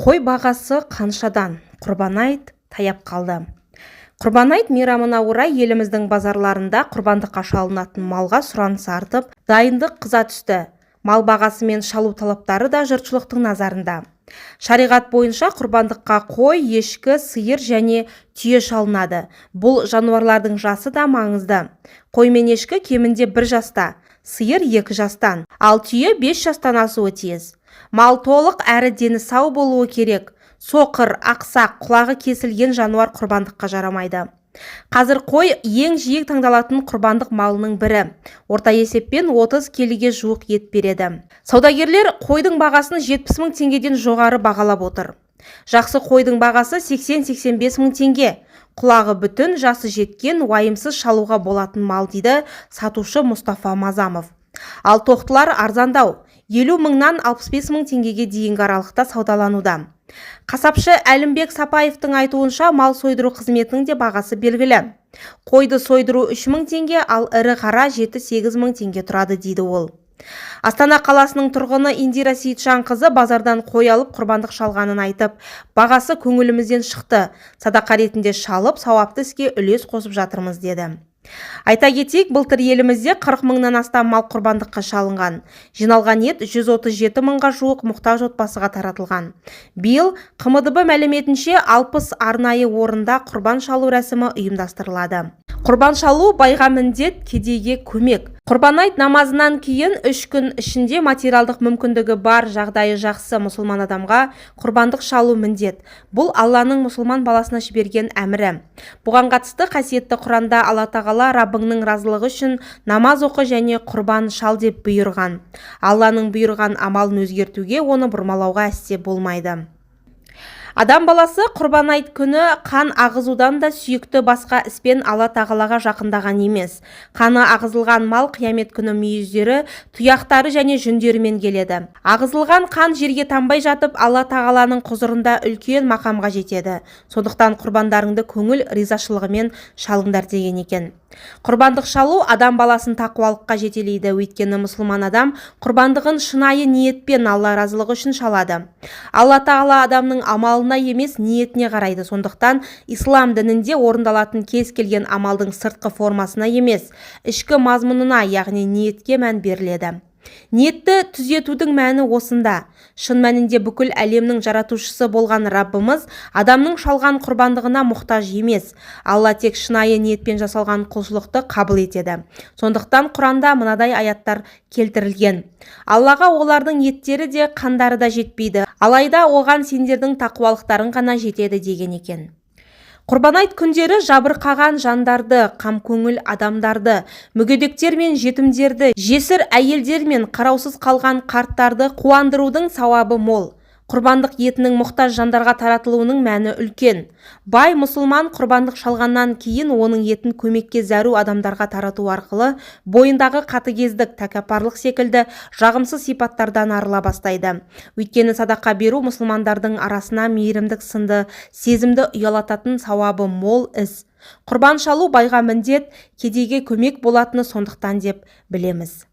Қой бағасы қаншадан? Құрбан айт таяп қалды. Құрбан айт мейрамына орай еліміздің базарларында құрбандыққа шалынатын малға сұраныс артып, дайындық қыза түсті. Мал бағасы мен шалу талаптары да жұртшылықтың назарында. Шариғат бойынша құрбандыққа қой, ешкі, сиыр және түйе шалынады. Бұл жануарлардың жасы да маңызды. Қой мен ешкі кемінде 1 жаста, сиыр 2 жастан, ал түйе 5 жастан асуы тиіс. Мал толық әрі дені сау болуы керек. Соқыр, ақсақ, құлағы кесілген жануар құрбандыққа жарамайды. Қазір қой ең жиі таңдалатын құрбандық малының бірі. Орта есеппен 30 келіге жуық ет береді. Саудагерлер қойдың бағасын 70 мың теңгеден жоғары бағалап отыр. Жақсы қойдың бағасы 80-85 мың теңге. Құлағы бүтін, жасы жеткен, уайымсыз шалуға болатын мал, дейді сатушы Мұстафа Мазамов. Ал тоқтылар арзандау, 50 мыңнан 65 мың теңгеге дейінгі аралықта саудалануда. Қасапшы Әлімбек Сапаевтың айтуынша, мал сойдыру қызметінің де бағасы белгілі. Қойды сойдыру 3 мың теңге, ал ірі қара 7-8 мың теңге тұрады, дейді ол. Астана қаласының тұрғыны Индира Сейітжанқызы базардан қой алып, құрбандық шалғанын айтып, бағасы көңілімізден шықты. Садақа ретінде шалып, сауапты іске үлес қосып жатырмыз, деді. Айта кетейік, былтыр елімізде 40 мыңнан астам мал құрбандыққа шалынған. Жиналған ет 137 мыңға жуық мұқтаж отбасыға таратылған. Биыл ҚМДБ мәліметінше, 60 арнайы орында құрбан шалу рәсімі ұйымдастырылады. Құрбан шалу – байға міндет, кедейге көмек. Құрбан айт намазынан кейін 3 күн ішінде материалдық мүмкіндігі бар, жағдайы жақсы мұсылман адамға құрбандық шалу міндет. Бұл – Алланың мұсылман баласына жіберген әмірі. Бұған қатысты қасиетті Құранда Алла Тағала: «Раббыңның разылығы үшін намаз оқы және құрбан шал», – деп бұйырған. Алланың бұйырған амалын өзгертуге, оны бұрмалауға әсте болмайды. Адам баласы Құрбан айт күні қан ағызудан да сүйікті басқа іспен Алла Тағалаға жақындаған емес. Қаны ағызылған мал қиямет күні мүйіздері, тұяқтары және жүндерімен келеді. Ағызылған қан жерге тамбай жатып, Алла Тағаланың құзырында үлкен мақамға жетеді. Сондықтан құрбандарыңды көңіл ризашылығымен шалыңдар, деген екен. Құрбандық шалу адам баласын тақуалыққа жетелейді, өйткені мұсылман адам құрбандығын шынайы ниетпен, Алла разылығы үшін шалады. Алла Тағала адамның амалына емес, ниетіне қарайды. Сондықтан ислам дінінде орындалатын кез келген амалдың сыртқы формасына емес, ішкі мазмұнына, яғни ниетке мән беріледі. Ниетті түзетудің мәні осында. Шын мәнінде бүкіл әлемнің жаратушысы болған Раббымыз адамның шалған құрбандығына мұқтаж емес. Алла тек шынайы ниетпен жасалған құлшылықты қабыл етеді. Сондықтан Құранда мынадай аяттар келтірілген: «Аллаға олардың еттері де, қандары да жетпейді, алайда оған сендердің тақуалықтарың ғана жетеді», – деген екен. Құрбан айт күндері жабырқаған жандарды, қамкөңіл адамдарды, мүгедектер мен жетімдерді, жесір әйелдер мен қараусыз қалған қарттарды қуандырудың сауабы мол. Құрбандық етінің мұқтаж жандарға таратылуының мәні үлкен. Бай мұсылман құрбандық шалғаннан кейін оның етін көмекке зәру адамдарға тарату арқылы бойындағы қатыгездік, тәкаппарлық секілді жағымсыз сипаттардан арыла бастайды. Өйткені садақа беру – мұсылмандардың арасына мейірімдік сынды сезімді ұялататын сауабы мол іс. Құрбан шалу байға міндет, кедейге көмек болатыны сондықтан деп білеміз.